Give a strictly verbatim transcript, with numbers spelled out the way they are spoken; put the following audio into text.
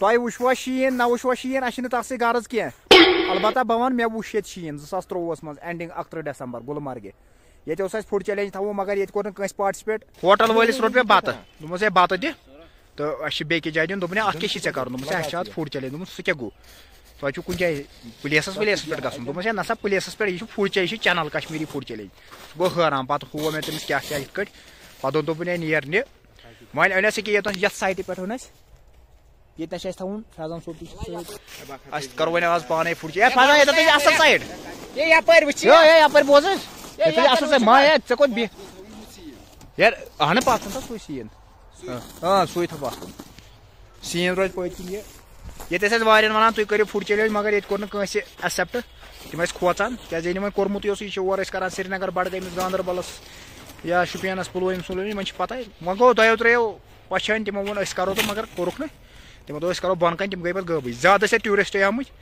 تۄہہِ وٕچھوا شیٖن نہ وٕچھوا شیٖن، اَسہِ چھِنہٕ تَتھ سۭتۍ غرض کینٛہہ۔ البتہ بہٕ وَنہٕ، مےٚ وُچھ ییٚتہِ شیٖن زٕ ساس ترٛۆوُہَس منٛز، اینڈنگ اَکترٕہ ڈسمبر، گُلمرگہِ۔ ییٚتہِ اوس اَسہِ فوڈ چیلنج تھاوُن، مگر ییٚتہِ کوٚر نہٕ کٲنٛسہِ پارٹسپیٹ۔ ہوٹل وٲلِس روٚٹ مےٚ بَتہٕ، دوٚپمَس، "ہے، بَتہٕ دِ تہٕ اَسہِ چھِ بیٚیہِ کِس جایہِ دیُن۔" دوٚپُن، "ہے، اَتھ کیٛاہ چھِ ژےٚ کَرُن؟" دوٚپمَس، "ہے، اَسہِ چھِ اَتھ فوڈ چیلنج۔" دوٚپمَس، "سُہ کیٛاہ گوٚو؟ تۄہہِ چھُو کُنہِ جایہِ پٕلیسَس وٕلیسَس پٮ۪ٹھ گژھُن؟" دوٚپمَس، "ہے، نہ سا، پٕلیسَس پٮ۪ٹھ، یہِ چھُ فوڈ چیلنج، یہِ چھُ چینل کشمیٖری فوڈ چیلنج۔" سُہ گوٚو حٲران، پَتہٕ ہوو مےٚ تٔمِس کیٛاہ کیٛاہ یِتھ کٲٹھۍ۔ پَتہٕ دوٚپ دوٚپُن، "ہے، نیر نہِ۔" وۄنۍ أنۍ اَسہِ ییٚکیٛاہ ییٚتٮ۪ن، یَتھ سایٹہِ پٮ۪ٹھ اوٚن اَسہِ۔ ییٚتہِ نَس چھِ اَسہِ تھاوُن فیضان صٲب تہِ چھُ سۭتۍ۔ اَسہِ کَرو وۄنۍ آز پانَے فوڈ چیلنج۔ ہے، فیضان، یَتٮ۪تھ تھٲیزِ اَصٕل سایڈ۔ ہے، یَپٲرۍ وٕچھ یہِ۔ یو، یو، یَپٲرۍ بوز حظ۔ ہے، یَتھ تھٲیزِ اَصٕل یَپٲرۍ سایڈ۔ وٕچھ ما، یہِ۔ ہے، ژےٚ کوٚت بِہِتھ؟ یار، اَہَنہٕ پَتھ کُن تھاو سُے سیٖن۔ آ، آ، سُے تھاو پَتھ کُن۔ سیٖن روزِ پٔتۍ کِنۍ یہِ۔ ییٚتہِ ٲسۍ اَسہِ واریاہَن وَنان، "تُہۍ کٔرِو فوڈ چیلنج"، مگر ییٚتہِ کوٚر نہٕ کٲنٛسہِ ایکسیپٹ۔ تِم ٲسۍ کھوژان، کیٛازِ ییٚلہِ وۄنۍ کوٚرمُتٕے اوسُکھ، یہِ چھُ اورٕ أسۍ کَران سرینگر، بڈگٲمِس، گاندربلس یا شُپینَس، پُلوٲمِس، وُلوٲمِس، یِمَن چھِ پَتہ۔ وۄنۍ گوٚو دۄیو ترٛیٚیو پَژھیو أنۍ، تِمو ووٚن، "أسۍ کَرو تہٕ"، مگر کوٚرُکھ نہٕ۔ تِمو دوٚپ، "أسۍ کَرو بۄنہٕ کَنہِ"، تِم گٔے پَتہٕ غٲبٕے۔ زیادٕ ٲسۍ اَتہِ ٹیوٗرِسٹٕے آمٕتۍ،